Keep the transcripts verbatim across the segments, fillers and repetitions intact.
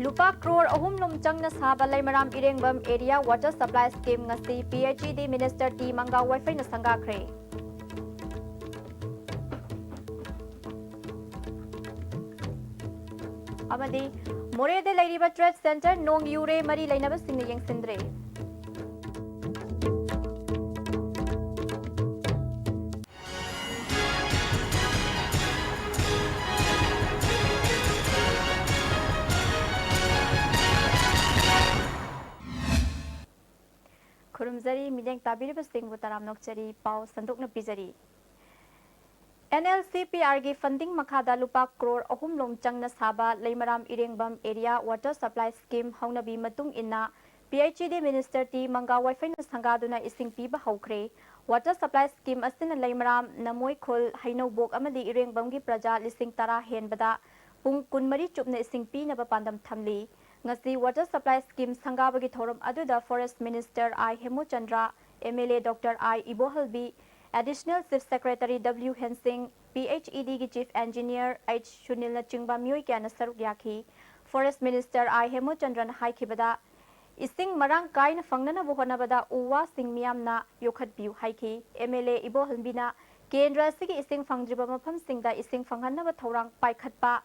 ꯂꯨꯄꯥ ꯀ꯭ꯔꯣꯔ ꯑꯍꯨꯝ ꯂꯣꯝ ꯆꯪꯅ ꯁꯥꯕ ꯂꯩꯃꯔꯥꯝ ꯏꯔꯦꯡꯕꯝ Area Water Supply Scheme ꯉꯁꯤ P H E D Minister T Manga ꯋꯥꯏꯐꯩꯅ ꯁꯪꯒꯥꯈ꯭ꯔꯦ꯫ ꯑꯃꯗꯤ ꯃꯣꯔꯦꯗ ꯂꯩꯔꯤꯕ Trade Centre ꯅꯣꯡ ꯌꯨꯔꯦ, ꯃꯔꯤ ꯂꯩꯅꯕꯁꯤꯡꯅ ꯌꯦꯡꯁꯤꯟꯗ꯭ꯔꯦ꯫ ꯈꯨꯔꯨꯝꯖꯔꯤ, ꯃꯤꯠꯌꯦꯡ ꯇꯥꯕꯤꯔꯤꯕꯁꯤꯡꯕꯨ ꯇꯔꯥꯝꯅ ꯑꯣꯛꯆꯔꯤ꯫ ꯄꯥꯎ ꯁꯟꯗꯣꯛꯅ ꯄꯤꯖꯔꯤ꯫ N L C P R ꯒꯤ funding ꯃꯈꯥꯗ ꯂꯨꯄꯥ ꯀ꯭ꯔꯣꯔ ꯑꯍꯨꯝ ꯂꯣꯝ ꯆꯪꯅ ꯁꯥꯕ ꯂꯩꯃꯔꯥꯝ ꯏꯔꯦꯡꯕꯝ Area Water Supply Scheme ꯍꯧꯅꯕꯤ ꯃꯇꯨꯡ ꯏꯟꯅ P H E D Minister T Manga ꯋꯥꯏꯐꯩꯅ ꯁꯪꯒꯥꯗꯨꯅ ꯏꯁꯤꯡ ꯄꯤꯕ ꯍꯧꯈ꯭ꯔꯦ꯫ Water Supply Scheme ꯑꯁꯤꯅ ꯂꯩꯃꯔꯥꯝ, ꯅꯃꯣꯏꯈꯨꯜ, ꯍꯩꯅꯧꯕꯣꯛ ꯑꯃꯗꯤ ꯏꯔꯦꯡꯕꯝꯒꯤ ꯄ꯭ꯔꯖꯥ ꯂꯤꯁꯤꯡ ꯇꯔꯥ ꯍꯦꯟꯕꯗ ꯄꯨꯡ ꯀꯨꯟꯃꯔꯤ ꯆꯨꯞꯅ ꯏꯁꯤꯡ ꯄꯤꯅꯕ ꯄꯥꯟꯗꯝ ꯊꯝꯂꯤ꯫ ꯉꯁꯤ Water Supply Scheme ꯁꯪꯒꯥꯕꯒꯤ ꯊꯧꯔꯝ ꯑꯗꯨꯗ Forest Minister I ꯍꯦꯃꯨꯆꯟꯗ꯭ꯔ, M L A Doctor I ꯏꯕꯣꯍꯜꯕꯤ, Additional Chief Secretary W ꯍꯦꯟꯁꯤꯡ, P H E D ꯒꯤ Chief Engineer H ꯁꯨꯅꯤꯜꯅꯆꯤꯡꯕ ꯃꯤꯑꯣꯏ ꯀꯌꯥꯅ ꯁꯔꯨꯛ ꯌꯥꯈꯤ꯫ Forest Minister I ꯍꯦꯃꯨꯆꯟꯗ꯭ꯔꯅ ꯍꯥꯏꯈꯤꯕꯗ, ꯏꯁꯤꯡ ꯃꯔꯥꯡ ꯀꯥꯏꯅ ꯐꯪꯅꯅꯕ ꯍꯣꯠꯅꯕꯗ ꯎ ꯋꯥꯁꯤꯡ ꯃꯤꯌꯥꯝꯅ ꯌꯣꯛꯈꯠꯄꯤꯌꯨ ꯍꯥꯏꯈꯤ꯫ M L A ꯏꯕꯣꯍꯜꯕꯤꯅ ꯀꯦꯟꯗ꯭ꯔ ꯑꯁꯤꯒꯤ ꯏꯁꯤꯡ ꯐꯪꯗ꯭ꯔꯤꯕ ꯃꯐꯝꯁꯤꯡꯗ ꯏꯁꯤꯡ ꯐꯪꯍꯟꯅꯕ ꯊꯧꯔꯥꯡ ꯄꯥꯏꯈꯠꯄ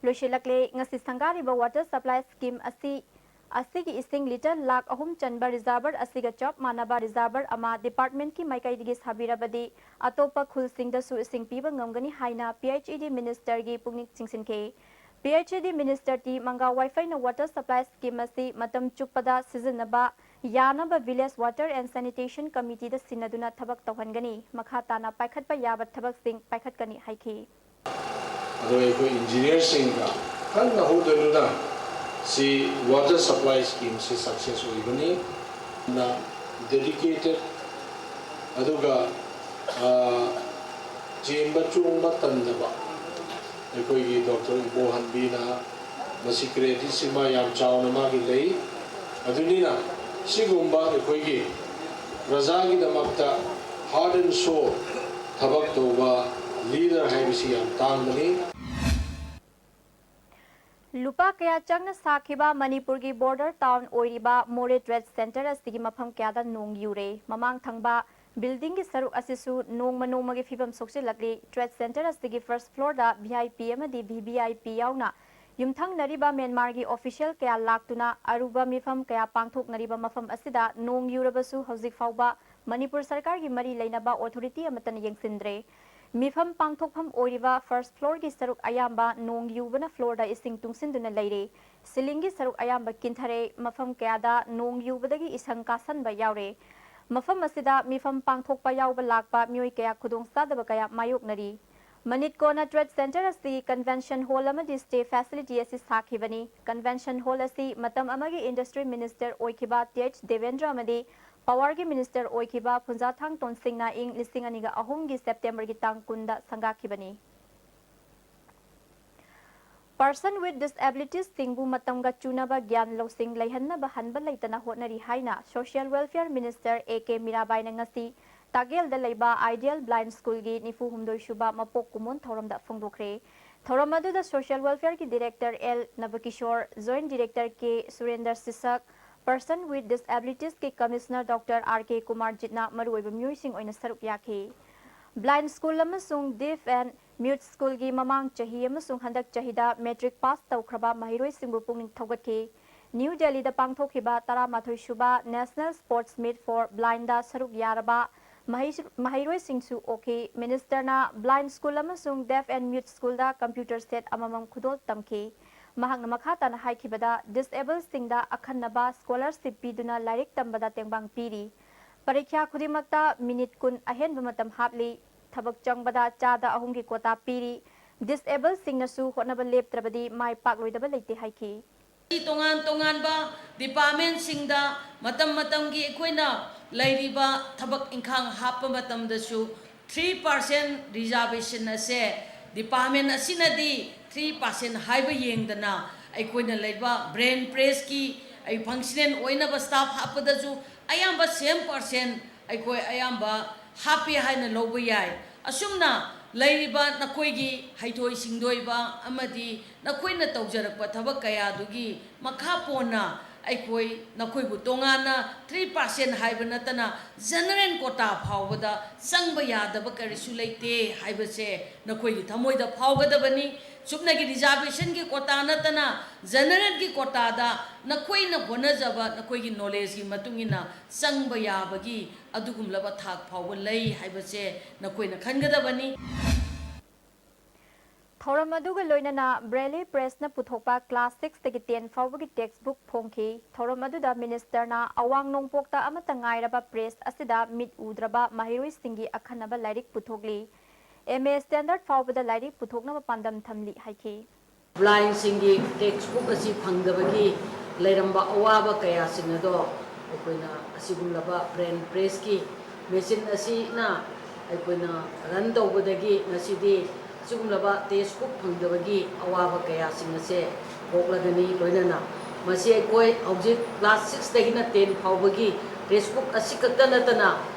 ꯂꯣꯏꯁꯤꯜꯂꯛꯂꯦ꯫ ꯉꯁꯤ ꯁꯪꯒꯥꯔꯤꯕ Water Supply Scheme ꯑꯁꯤ, ꯑꯁꯤꯒꯤ ꯏꯁꯤꯡ litre ꯂꯥꯈ ꯑꯍꯨꯝ ꯆꯟꯕ reservoir ꯑꯁꯤꯒ ꯆꯞ ꯃꯥꯟꯅꯕ reservoir ꯑꯃ department ꯀꯤ ꯃꯥꯏꯀꯩꯗꯒꯤ ꯁꯥꯕꯤꯔꯕꯗꯤ ꯑꯇꯣꯞꯄ ꯈꯨꯜꯁꯤꯡꯗꯁꯨ ꯏꯁꯤꯡ ꯄꯤꯕ ꯉꯝꯒꯅꯤ ꯍꯥꯏꯅ P H E D Minister ꯒꯤ ꯄꯨꯛꯅꯤꯡ ꯆꯤꯡꯁꯤꯟꯈꯤ꯫ P H E D Minister T Manga ꯋꯥꯏꯐꯩꯅ Water Supply Scheme ꯑꯁꯤ ꯃꯇꯝ ꯆꯨꯞꯄꯗ ꯁꯤꯖꯤꯟꯅꯕ ꯌꯥꯅꯕ Village Water and Sanitation Committee ꯗ ꯁꯤꯟꯅꯗꯨꯅ ꯊꯕꯛ ꯇꯧꯍꯟꯒꯅꯤ꯫ ꯃꯈꯥ ꯇꯥꯅ ꯄꯥꯏꯈꯠꯄ ꯌꯥꯕ ꯊꯕꯛꯁꯤꯡ ꯄꯥꯏꯈꯠꯀꯅꯤ ꯍꯥꯏꯈꯤ꯫ ꯑꯗꯣ ꯑꯩꯈꯣꯏ engineer ꯁꯤꯡꯒ ꯀꯟꯅ ꯍꯣꯠꯅꯗꯨꯅ ꯁꯤ Water Supply Scheme ꯁꯤ success ꯑꯣꯏꯕꯅꯤ꯫ ꯅ dedicated ꯑꯗꯨꯒ, ꯑ, ꯆꯦꯟꯕ ꯆꯣꯡꯕ ꯇꯟꯗꯕ ꯑꯩꯈꯣꯏꯒꯤ Doctor ꯏꯕꯣꯍꯟꯕꯤꯅ ꯃꯁꯤ credit ꯁꯤꯃ ꯌꯥꯝ ꯆꯥꯎꯅ ꯃꯥꯒꯤ ꯂꯩ꯫ ꯑꯗꯨꯅꯤꯅ ꯁꯤꯒꯨꯝꯕ ꯑꯩꯈꯣꯏꯒꯤ ꯄ꯭ꯔꯖꯥꯒꯤꯗꯃꯛꯇ heart and soul ꯊꯕꯛ ꯇꯧꯕ leader ꯍꯥꯏꯕꯁꯤ ꯌꯥꯝ ꯇꯥꯡꯕꯅꯤ꯫ ꯂꯨꯄꯥ ꯀꯌꯥ ꯆꯪꯅ ꯁꯥꯈꯤꯕ ꯃꯅꯤꯄꯨꯔꯒꯤ border town ꯑꯣꯏꯔꯤꯕ ꯃꯣꯔꯦ trade centre ꯑꯁꯤꯒꯤ ꯃꯐꯝ ꯀꯌꯥꯗ ꯅꯣꯡ ꯌꯨꯔꯦ꯫ ꯃꯃꯥꯡ ꯊꯪꯕ buildingꯒꯤ ꯁꯔꯨꯛ ꯑꯁꯤꯁꯨ ꯅꯣꯡꯃ ꯅꯣꯡꯃꯒꯤ ꯐꯤꯕꯝ ꯁꯣꯛꯆꯤꯜꯂꯛꯂꯤ꯫ Trade centre ꯑꯁꯤꯒꯤ first floorꯗ VIP ꯑꯃꯗꯤ VVIP ꯌꯥꯎꯅ ꯌꯨꯝꯊꯪꯅꯔꯤꯕ ꯃ꯭ꯌꯥꯟꯃꯥꯔꯒꯤ official ꯀꯌꯥ ꯂꯥꯛꯇꯨꯅ ꯑꯔꯨꯕ ꯃꯤꯐꯝ ꯀꯌꯥ ꯄꯥꯡꯊꯣꯛꯅꯔꯤꯕ ꯃꯐꯝ ꯑꯁꯤꯗ ꯅꯣꯡ ꯌꯨꯔꯕꯁꯨ ꯍꯧꯖꯤꯛ ꯐꯥꯎꯕ ꯃꯅꯤꯄꯨꯔ ꯁꯔꯀꯥꯔꯒꯤ ꯃꯔꯤ ꯂꯩꯅꯕ authority ꯑꯃꯠꯇꯅ ꯌꯦꯡꯁꯤꯟꯗ꯭ꯔꯦ꯫ ꯃꯤꯐꯝ ꯄꯥꯡꯊꯣꯛꯐꯝ ꯑꯣꯏꯔꯤꯕ first floorꯒꯤ ꯁꯔꯨꯛ ꯑꯌꯥꯝꯕ ꯅꯣꯡ ꯌꯨꯕꯅ floorꯗ ꯏꯁꯤꯡ ꯇꯨꯡꯁꯤꯟꯗꯨꯅ ꯂꯩꯔꯦ꯫ Ceilingꯒꯤ ꯁꯔꯨꯛ ꯑꯌꯥꯝꯕ ꯀꯤꯟꯊꯔꯦ꯫ ꯃꯐꯝ ꯀꯌꯥꯗ ꯅꯣꯡ ꯌꯨꯕꯗꯒꯤ ꯏꯁꯪ ꯀꯥꯁꯟꯕ ꯌꯥꯎꯔꯦ꯫ ꯃꯐꯝ ꯑꯁꯤꯗ ꯃꯤꯐꯝ ꯄꯥꯡꯊꯣꯛꯄ ꯌꯥꯎꯕ ꯂꯥꯛꯄ ꯃꯤꯑꯣꯏ ꯀꯌꯥ ꯈꯨꯗꯣꯡꯆꯥꯗꯕ ꯀꯌꯥ ꯃꯥꯌꯣꯛꯅꯔꯤ꯫ ꯃꯅꯤꯠ ꯀꯣꯟꯅ trade centre ꯑꯁꯤ convention hall ꯑꯃꯗꯤ stay facility ꯑꯁꯤ ꯁꯥꯈꯤꯕꯅꯤ꯫ Convention hall ꯑꯁꯤ ꯃꯇꯝ ꯑꯃꯒꯤ industry minister ꯑꯣꯏꯈꯤꯕ Th ꯗꯦꯕꯦꯟꯗ꯭ꯔ ꯑꯃꯗꯤ powerꯒꯤ minister ꯑꯣꯏꯈꯤꯕ ꯐꯨꯟꯖꯥꯊꯥꯡ ꯇꯣꯟꯁꯤꯡꯅ ꯏꯪ ꯂꯤꯁꯤꯡ ꯑꯅꯤꯒ ꯑꯍꯨꯝꯒꯤ Septemberꯒꯤ ꯇꯥꯡ ꯀꯨꯟꯗ ꯁꯪꯒꯥꯈꯤꯕꯅꯤ꯫ Person with disabilitiesꯁꯤꯡꯕꯨ ꯃꯇꯝꯒ ꯆꯨꯅꯕ ꯒ꯭ꯌꯥꯟ ꯂꯧꯁꯤꯡ ꯂꯩꯍꯟꯅꯕ ꯍꯟꯕ ꯂꯩꯇꯅ ꯍꯣꯠꯅꯔꯤ ꯍꯥꯏꯅ Social Welfare Minister A K ꯃꯤꯔꯥꯕꯥꯏꯅ ꯉꯁꯤ ꯇꯥꯒꯦꯜꯗ ꯂꯩꯕ Ideal Blind Schoolꯒꯤ ꯅꯤꯐꯨ ꯍꯨꯝꯗꯣꯏ ꯁꯨꯕ ꯃꯄꯣꯛ ꯀꯨꯝꯑꯣꯟ ꯊꯧꯔꯝꯗ ꯐꯣꯡꯗꯣꯛꯈ꯭ꯔꯦ꯫ ꯊꯧꯔꯝ ꯑꯗꯨꯗ Social Welfareꯒꯤ Director L ꯅꯕꯀꯤꯁꯣꯔ, Joint Director K ꯁꯨꯔꯦꯟꯗ꯭ꯔ ꯁꯤꯁꯛ, Person with Disabilitiesꯀꯤ Commissioner Doctor R K ꯀꯨꯃꯥꯔꯖꯤꯠꯅ ꯃꯔꯨꯑꯣꯏꯕ ꯃꯤꯑꯣꯏꯁꯤꯡ ꯑꯣꯏꯅ ꯁꯔꯨꯛ ꯌꯥꯈꯤ꯫ Blind School ꯑꯃꯁꯨꯡ Deaf and Mute Schoolꯒꯤ ꯃꯃꯥꯡ ꯆꯍꯤ ꯑꯃꯁꯨꯡ ꯍꯟꯗꯛ ꯆꯍꯤꯗ matric pass ꯇꯧꯈ꯭ꯔꯕ ꯃꯍꯩꯔꯣꯏꯁꯤꯡꯕꯨ ꯄꯨꯛꯅꯤꯡ ꯊꯧꯒꯠꯈꯤ꯫ ꯅ꯭ꯌꯨ ꯗꯦꯜꯂꯤꯗ ꯄꯥꯡꯊꯣꯛꯈꯤꯕ ꯇꯔꯥꯃꯥꯊꯣꯏ ꯁꯨꯕ National Sports Meet for Blindꯗ ꯁꯔꯨꯛ ꯌꯥꯔꯕ ꯃꯍꯩ-, ꯃꯍꯩꯔꯣꯏꯁꯤꯡꯁꯨ ꯑꯣꯛꯈꯤ꯫ Ministerꯅ Blind School ꯑꯃꯁꯨꯡ Deaf and Mute Schoolꯗ computer set ꯑꯃꯃꯝ ꯈꯨꯗꯣꯜ ꯇꯝꯈꯤ꯫ ꯃꯍꯥꯛꯅ ꯃꯈꯥ ꯇꯥꯅ ꯍꯥꯏꯈꯤꯕꯗ, disabledꯁꯤꯡꯗ ꯑꯈꯟꯅꯕ scholarship ꯄꯤꯗꯨꯅ ꯂꯥꯏꯔꯤꯛ ꯇꯝꯕꯗ ꯇꯦꯡꯕꯥꯡ ꯄꯤꯔꯤ꯫ ꯄꯔꯤꯈ꯭ꯌꯥ ꯈꯨꯗꯤꯡꯃꯛꯇ minute ꯀꯨꯟ ꯑꯍꯦꯟꯕ ꯃꯇꯝ ꯍꯥꯞꯂꯤ꯫ ꯊꯕꯛ ꯆꯪꯕꯗ ꯆꯥꯗ ꯑꯍꯨꯝꯒꯤ quota ꯄꯤꯔꯤ꯫ Disabledꯁꯤꯡꯅꯁꯨ ꯍꯣꯠꯅꯕ ꯂꯦꯞꯇ꯭ꯔꯕꯗꯤ ꯃꯥꯏ ꯄꯥꯛꯂꯣꯏꯗꯕ ꯂꯩꯇꯦ ꯍꯥꯏꯈꯤ꯫ ꯇꯣꯉꯥꯟ ꯇꯣꯉꯥꯟꯕ departmentꯁꯤꯡꯗ ꯃꯇꯝ ꯃꯇꯝꯒꯤ ꯑꯩꯈꯣꯏꯅ ꯂꯩꯔꯤꯕ ꯊꯕꯛ ꯏꯪꯈꯥꯡ ꯍꯥꯞꯄ ꯃꯇꯝꯗꯁꯨ three percent reservation ꯑꯁꯦ department ꯑꯁꯤꯅꯗꯤ three percent ꯍꯥꯏꯕ ꯌꯦꯡꯗꯅ ꯑꯩꯈꯣꯏꯅ ꯂꯩꯕ brain pressꯀꯤ ꯑꯩ functional ꯑꯣꯏꯅꯕ staff ꯍꯥꯞꯄꯗꯁꯨ ꯑꯌꯥꯝꯕ same percent ꯑꯩꯈꯣꯏ ꯑꯌꯥꯝꯕ ꯍꯥꯞꯄꯤ ꯍꯥꯏꯅ ꯂꯧꯕ ꯌꯥꯏ꯫ ꯑꯁꯨꯝꯅ ꯂꯩꯔꯤꯕ ꯅꯈꯣꯏꯒꯤ ꯍꯩꯊꯣꯏ ꯁꯤꯡꯊꯣꯏꯕ ꯑꯃꯗꯤ ꯅꯈꯣꯏꯅ ꯇꯧꯖꯔꯛꯄ ꯊꯕꯛ ꯀꯌꯥꯗꯨꯒꯤ ꯃꯈꯥ ꯄꯣꯟꯅ ꯑꯩꯈꯣꯏ ꯅꯈꯣꯏꯕꯨ ꯇꯣꯉꯥꯟꯅ ꯊ꯭ꯔꯤ ꯄꯥꯔꯁꯦꯟ ꯍꯥꯏꯕ ꯅꯠꯇꯅ ꯖꯦꯅꯔꯦꯜ ꯀꯣꯇꯥ ꯐꯥꯎꯕꯗ ꯆꯪꯕ ꯌꯥꯗꯕ ꯀꯔꯤꯁꯨ ꯂꯩꯇꯦ ꯍꯥꯏꯕꯁꯦ ꯅꯈꯣꯏꯒꯤ ꯊꯃꯣꯏꯗ ꯐꯥꯎꯒꯗꯕꯅꯤ꯫ ꯆꯨꯞꯅꯒꯤ ꯔꯤꯖꯥꯔꯕꯦꯁꯟꯒꯤ ꯀꯣꯇꯥ ꯅꯠꯇꯅ ꯖꯦꯅꯔꯦꯜꯒꯤ ꯀꯣꯇꯥꯗ ꯅꯈꯣꯏꯅ ꯍꯣꯠꯅꯖꯕ ꯅꯈꯣꯏꯒꯤ ꯅꯣꯂꯦꯖꯀꯤ ꯃꯇꯨꯡ ꯏꯟꯅ ꯆꯪꯕ ꯌꯥꯕꯒꯤ ꯑꯗꯨꯒꯨꯝꯂꯕ ꯊꯥꯛ ꯐꯥꯎꯕ ꯂꯩ ꯍꯥꯏꯕꯁꯦ ꯅꯈꯣꯏꯅ ꯈꯟꯒꯗꯕꯅꯤ꯫ ꯊꯧꯔꯝ ꯑꯗꯨꯒ ꯂꯣꯏꯅꯅ ꯕ꯭ꯔꯦꯂꯤ ꯄ꯭ꯔꯦꯁꯅ ꯄꯨꯊꯣꯛꯄ ꯀ꯭ꯂꯥꯁ ꯁꯤꯛꯁꯇꯒꯤ ꯇꯦꯟ ꯐꯥꯎꯕꯒꯤ ꯇꯦꯛꯁ ꯕꯨꯛ ꯐꯣꯡꯈꯤ꯫ ꯊꯧꯔꯝ ꯑꯗꯨꯗ ꯃꯤꯅꯤꯁꯇꯔꯅ ꯑꯋꯥꯡ ꯅꯣꯡꯄꯣꯛꯇ ꯑꯃꯠꯇ ꯉꯥꯏꯔꯕ ꯄ꯭ꯔꯦꯁ ꯑꯁꯤꯗ ꯃꯤꯠ ꯎꯗ꯭ꯔꯕ ꯃꯍꯩꯔꯣꯏꯁꯤꯡꯒꯤ ꯑꯈꯟꯅꯕ ꯂꯥꯏꯔꯤꯛ ꯄꯨꯊꯣꯛꯂꯤ꯫ ꯑꯦꯝ ꯑꯦ ꯁ꯭ꯇꯦꯟꯗꯔꯗ ꯐꯥꯎꯕꯗ ꯂꯥꯏꯔꯤꯛ ꯄꯨꯊꯣꯛꯅꯕ ꯄꯥꯟꯗꯝ ꯊꯝꯂꯤ ꯍꯥꯏꯈꯤ꯫ ꯕ꯭ꯂꯥꯏꯟꯁꯤꯡꯒꯤ ꯇꯦꯛꯁ ꯕꯨꯛ ꯑꯁꯤ ꯐꯪꯗꯕꯒꯤ ꯂꯩꯔꯝꯕ ꯑꯋꯥꯕ ꯀꯌꯥꯁꯤꯡ ꯑꯗꯣ ꯑꯩꯈꯣꯏꯅ ꯑꯁꯤꯒꯨꯝꯂꯕ ꯕ꯭ꯔꯦꯟ ꯄ꯭ꯔꯦꯁꯀꯤ ꯃꯦꯆꯤꯟ ꯑꯁꯤꯅ ꯑꯩꯈꯣꯏꯅ ꯔꯟ ꯇꯧꯕꯗꯒꯤ ꯉꯁꯤꯗꯤ ꯑꯁꯤꯒꯨꯝꯂꯕ ꯇꯦꯛꯁ ꯕꯨꯛ ꯐꯪꯗꯕꯒꯤ ꯑꯋꯥꯕ ꯀꯌꯥꯁꯤꯡ ꯑꯁꯦ ꯀꯣꯛꯂꯒꯅꯤ꯫ ꯂꯣꯏꯅꯅ ꯃꯁꯤ ꯑꯩꯈꯣꯏ ꯍꯧꯖꯤꯛ ꯀ꯭ꯂꯥꯁ ꯁꯤꯛꯁꯇꯒꯤꯅ ꯇꯦꯟ ꯐꯥꯎꯕꯒꯤ ꯇꯦꯛꯁ ꯕꯨꯛ ꯑꯁꯤꯈꯛꯇ ꯅꯠꯇꯅ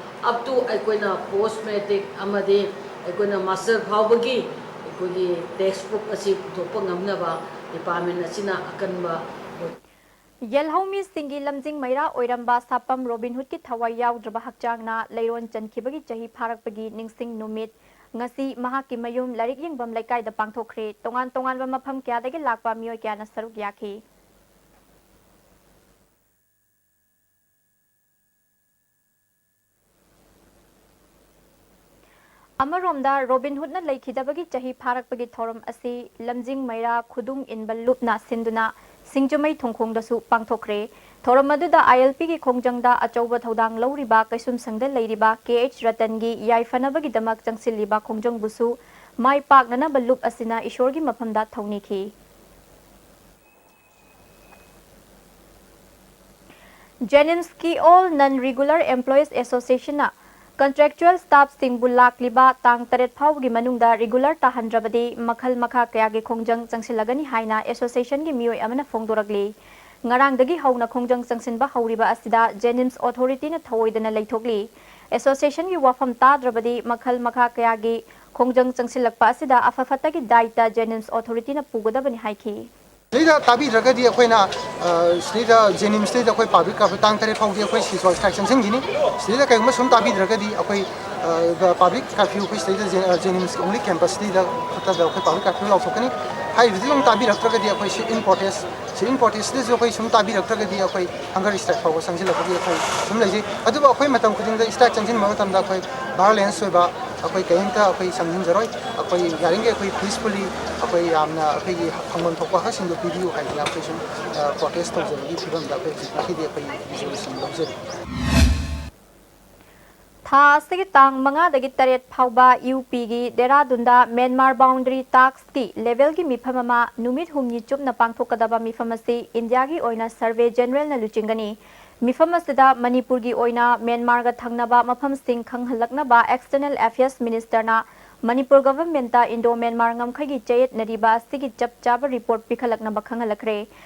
ꯑꯞ ꯇꯨ ꯑꯩꯈꯣꯏꯅ ꯄꯣꯁ ꯃꯦꯇ꯭ꯔꯤꯛ ꯑꯃꯗꯤ ꯑꯩꯈꯣꯏꯅ ꯃꯥꯁꯇꯔ ꯐꯥꯎꯕꯒꯤ ꯑꯩꯈꯣꯏꯒꯤ ꯇꯦꯛꯁ ꯕꯨꯛ ꯑꯁꯤ ꯄꯨꯊꯣꯛꯄ ꯉꯝꯅꯕ ꯗꯤꯄꯥꯔꯠꯃꯦꯟ ꯑꯁꯤꯅ ꯑꯀꯟꯕ ꯑꯣꯏ꯫ ꯌꯦꯜꯍꯧꯃꯤꯁꯤꯡꯒꯤ ꯂꯝꯖꯤꯡ ꯃꯩꯔꯥ ꯑꯣꯏꯔꯝꯕ ꯁꯥꯄꯝ ꯔꯣꯕꯤꯟ ꯍꯨꯗꯀꯤ ꯊꯋꯥꯏ ꯌꯥꯎꯗ꯭ꯔꯕ ꯍꯛꯆꯥꯡꯅ ꯂꯩꯔꯣꯟ ꯆꯟꯈꯤꯕꯒꯤ ꯆꯍꯤ ꯐꯥꯔꯛꯄꯒꯤ ꯅꯤꯡꯁꯤꯡ ꯅꯨꯃꯤꯠ ꯉꯁꯤ ꯃꯍꯥꯛꯀꯤ ꯃꯌꯨꯝ ꯂꯥꯏꯔꯤꯛ ꯌꯦꯡꯐꯝ ꯂꯩꯀꯥꯏꯗ ꯄꯥꯡꯊꯣꯛꯈ꯭ꯔꯦ꯫ ꯇꯣꯉꯥꯟ ꯇꯣꯉꯥꯟꯕ ꯃꯐꯝ ꯀꯌꯥꯗꯒꯤ ꯂꯥꯛꯄ ꯃꯤꯑꯣꯏ ꯀꯌꯥꯅ ꯁꯔꯨꯛ ꯌꯥꯈꯤ꯫ ꯑꯃꯔꯣꯝꯗ ꯔꯣꯕꯤꯟ ꯍꯨꯗꯅ ꯂꯩꯈꯤꯗꯕꯒꯤ ꯆꯍꯤ ꯐꯥꯔꯛꯄꯒꯤ ꯊꯧꯔꯝ ꯑꯁꯤ ꯂꯝꯖꯤꯡ ꯃꯩꯔꯥ ꯈꯨꯗꯨꯡ ꯏꯟꯕ ꯂꯨꯞꯅ ꯁꯤꯟꯗꯨꯅ ꯁꯤꯡꯖꯃꯩ ꯊꯣꯡꯈꯣꯡꯗꯁꯨ ꯄꯥꯡꯊꯣꯛꯈ꯭ꯔꯦ꯫ ꯊꯧꯔꯝ ꯑꯗꯨꯗ ꯑꯥꯏ ꯑꯦꯜ ꯄꯤꯒꯤ ꯈꯣꯡꯖꯪꯗ ꯑꯆꯧꯕ ꯊꯧꯗꯥꯡ ꯂꯧꯔꯤꯕ ꯀꯩꯁꯨꯝꯁꯪꯗ ꯂꯩꯔꯤꯕ ꯀꯦ ꯑꯩꯆ ꯔꯇꯟꯒꯤ ꯌꯥꯏꯐꯅꯕꯒꯤꯗꯃꯛ ꯆꯪꯁꯤꯜꯂꯤꯕ ꯈꯣꯡꯖꯪꯕꯨꯁꯨ ꯃꯥꯏ ꯄꯥꯛꯅꯅꯕ ꯂꯨꯞ ꯑꯁꯤꯅ ꯏꯁꯣꯔꯒꯤ ꯃꯐꯝꯗ ꯊꯧꯅꯤꯈꯤ꯫ ꯖꯦꯅꯤꯝꯁꯀꯤ ꯑꯣꯜ ꯅꯟ ꯔꯤꯒꯨꯂꯔ ꯑꯦꯝꯄ꯭ꯂꯣꯌꯤꯁ ꯑꯦꯁꯣꯁꯤꯌꯦꯁꯟꯅ ꯀꯟꯇ꯭ꯔꯦꯛꯆꯨꯑꯦꯜ ꯁ꯭ꯇꯥꯐꯁꯤꯡꯕꯨ ꯂꯥꯛꯂꯤꯕ ꯇꯥꯡ ꯇꯔꯦꯠ ꯐꯥꯎꯕꯒꯤ ꯃꯅꯨꯡꯗ ꯔꯤꯒꯨꯂꯔ ꯇꯥꯍꯟꯗ꯭ꯔꯕꯗꯤ ꯃꯈꯜ ꯃꯈꯥ ꯀꯌꯥꯒꯤ ꯈꯣꯡꯖꯪ ꯆꯪꯁꯤꯜꯂꯒꯅꯤ ꯍꯥꯏꯅ ꯑꯦꯁꯣꯁꯤꯌꯦꯁꯟꯒꯤ ꯃꯤꯑꯣꯏ ꯑꯃꯅ ꯐꯣꯡꯗꯣꯔꯛꯂꯤ꯫ ꯉꯔꯥꯡꯗꯒꯤ ꯍꯧꯅ ꯈꯣꯡꯖꯪ ꯆꯪꯁꯤꯟꯕ ꯍꯧꯔꯤꯕ ꯑꯁꯤꯗ ꯖꯦꯅꯤꯝꯁ ꯑꯣꯊꯣꯔꯤꯇꯤꯅ ꯊꯧꯑꯣꯏꯗꯅ ꯂꯩꯊꯣꯛꯂꯤ꯫ ꯑꯦꯁꯣꯁꯤꯌꯦꯁꯟꯒꯤ ꯋꯥꯐꯝ ꯇꯥꯗ꯭ꯔꯕꯗꯤ ꯃꯈꯜ ꯃꯈꯥ ꯀꯌꯥꯒꯤ ꯈꯣꯡꯖꯪ ꯆꯪꯁꯤꯜꯂꯛꯄ ꯑꯁꯤꯗ ꯑꯐ ꯐꯠꯇꯒꯤ ꯗꯥꯏꯇ ꯖꯦꯅꯤꯝꯁ ꯑꯣꯊꯣꯔꯤꯇꯤꯅ ꯄꯨꯒꯗꯕꯅꯤ ꯍꯥꯏꯈꯤ꯫ ꯁꯤꯗꯩꯗ ꯇꯥꯕꯤꯗ꯭ꯔꯒꯗꯤ ꯑꯩꯈꯣꯏꯅ, ꯑ, ꯁꯤꯗꯩꯗ ꯖꯦꯅꯤꯝꯁꯇꯩꯗ ꯑꯩꯈꯣꯏ ꯄꯥꯕ꯭ꯂꯤꯛ ꯀꯥꯔꯐ꯭ꯌꯨ ꯇꯥꯡ ꯇꯔꯦꯠ ꯐꯥꯎꯗꯤ ꯑꯩꯈꯣꯏ ꯁꯤꯖꯣ ꯁ꯭ꯇ꯭ꯔꯥꯏꯛ ꯆꯪꯁꯤꯟꯈꯤꯅꯤ꯫ ꯁꯤꯗꯩꯗ ꯀꯔꯤꯒꯨꯝꯕ ꯁꯨꯝ ꯇꯥꯕꯤꯗ꯭ꯔꯒꯗꯤ ꯑꯩꯈꯣꯏ, ꯑ, ꯄꯥꯕ꯭ꯂꯤꯛ ꯀꯥꯔꯐ꯭ꯌꯨ ꯑꯩꯈꯣꯏ ꯁꯤꯗꯩꯗ ꯖꯦ-, ꯑ, ꯖꯦꯅꯤꯝꯁ ꯑꯣꯡꯂꯤ ꯀꯦꯝꯄꯁꯁꯤꯗꯩꯗ ꯈꯛꯇꯗ ꯑꯩꯈꯣꯏ ꯄꯥꯕ꯭ꯂꯤꯛ ꯀꯥꯔꯐ꯭ꯌꯨ ꯂꯥꯎꯊꯣꯛꯀꯅꯤ꯫ ꯍꯥꯏꯔꯤꯕꯗꯨ ꯑꯗꯨꯝ ꯇꯥꯕꯤꯔꯛꯇ꯭ꯔꯒꯗꯤ ꯑꯩꯈꯣꯏ ꯁꯤꯠ ꯏꯟ ꯄ꯭ꯔꯣꯇꯦꯁ, ꯁꯤꯠ ꯏꯟ ꯄ꯭ꯔꯣꯇꯦꯁꯁꯤꯗꯁꯨ ꯑꯩꯈꯣꯏ ꯁꯨꯝ ꯇꯥꯕꯤꯔꯛꯇ꯭ꯔꯒꯗꯤ ꯑꯩꯈꯣꯏ ꯍꯪꯒꯔ ꯁ꯭ꯇ꯭ꯔꯥꯏꯛ ꯐꯥꯎꯕ ꯆꯪꯁꯤꯜꯂꯛꯄꯒꯤ ꯑꯩꯈꯣꯏ ꯁꯨꯝ ꯂꯩꯖꯩ꯫ ꯑꯗꯨꯕꯨ ꯑꯩꯈꯣꯏ ꯃꯇꯝ ꯈꯨꯗꯤꯡꯗ ꯁ꯭ꯇ꯭ꯔꯥꯏꯛ ꯆꯪꯁꯤꯟꯕ ꯃꯇꯝꯗ ꯑꯩꯈꯣꯏ ꯚꯥꯏꯑꯣꯂꯦꯟꯁ ꯑꯣꯏꯕ, ꯑꯩꯈꯣꯏ ꯀꯔꯤꯝꯇ ꯑꯩꯈꯣꯏ ꯆꯪꯁꯤꯟꯖꯔꯣꯏ꯫ ꯑꯩꯈꯣꯏ ꯌꯥꯔꯤꯈꯩ ꯑꯩꯈꯣꯏ ꯄꯤꯁꯐꯨꯜꯂꯤ ꯑꯩꯈꯣꯏ ꯌꯥꯝꯅ ꯑꯩꯈꯣꯏꯒꯤ ꯐꯪꯐꯝ ꯊꯣꯛꯄ ꯍꯛꯁꯤꯡꯗꯣ ꯄꯤꯕꯤꯌꯨ ꯍꯥꯏꯗꯅ ꯑꯩꯈꯣꯏ ꯁꯨꯝ, ꯑ, ꯄ꯭ꯔꯣꯇꯦꯁ ꯇꯧꯖꯕꯒꯤ ꯐꯤꯕꯝꯗ ꯑꯩꯈꯣꯏ ꯍꯧꯖꯤꯛ ꯐꯥꯎꯒꯤꯗꯤ ꯑꯩꯈꯣꯏ ꯔꯤꯖꯣꯂꯨꯁꯟ ꯂꯧꯖꯔꯤ꯫ ꯊꯥ ꯑꯁꯤꯒꯤ ꯇꯥꯡ ꯃꯉꯥꯗꯒꯤ ꯇꯔꯦꯠ ꯐꯥꯎꯕ ꯌꯨ ꯄꯤꯒꯤ ꯗꯦꯔꯥꯗꯨꯟꯗ ꯃ꯭ꯌꯥꯟꯃꯥꯔ ꯕꯥꯎꯟꯗꯔꯤ ꯇꯥꯛꯁꯀꯤ ꯂꯦꯚꯦꯜꯒꯤ ꯃꯤꯐꯝ ꯑꯃ ꯅꯨꯃꯤꯠ ꯍꯨꯝꯅꯤ ꯆꯨꯞꯅ ꯄꯥꯡꯊꯣꯛꯀꯗꯕ ꯃꯤꯐꯝ ꯑꯁꯤ ꯏꯟꯗꯤꯌꯥꯒꯤ ꯑꯣꯏꯅ ꯁꯔꯚꯦ ꯖꯦꯅꯔꯦꯜꯅ ꯂꯨꯆꯤꯡꯒꯅꯤ꯫ ꯃꯤꯐꯝ ꯑꯁꯤꯗ ꯃꯅꯤꯄꯨꯔꯒꯤ ꯑꯣꯏꯅ ꯃ꯭ꯌꯥꯟꯃꯥꯔꯒ ꯊꯪꯅꯕ ꯃꯐꯝꯁꯤꯡ ꯈꯪꯍꯜꯂꯛꯅꯕ ꯑꯦꯛꯁꯇꯔꯅꯦꯜ ꯑꯦꯐꯤꯌꯔꯁ ꯃꯤꯅꯤꯁꯇꯔꯅ ꯃꯅꯤꯄꯨꯔ ꯒꯚꯔꯟꯃꯦꯟꯠꯇ ꯏꯟꯗꯣ ꯃ꯭ꯌꯥꯟꯃꯥꯔ ꯉꯝꯈꯩꯒꯤ ꯆꯌꯦꯠꯅꯔꯤꯕ ꯑꯁꯤꯒꯤ ꯆꯞ ꯆꯥꯕ ꯔꯤꯄꯣꯔꯠ ꯄꯤꯈꯠꯂꯛꯅꯕ ꯈꯪꯍꯜꯂꯛꯈ꯭ꯔꯦ꯫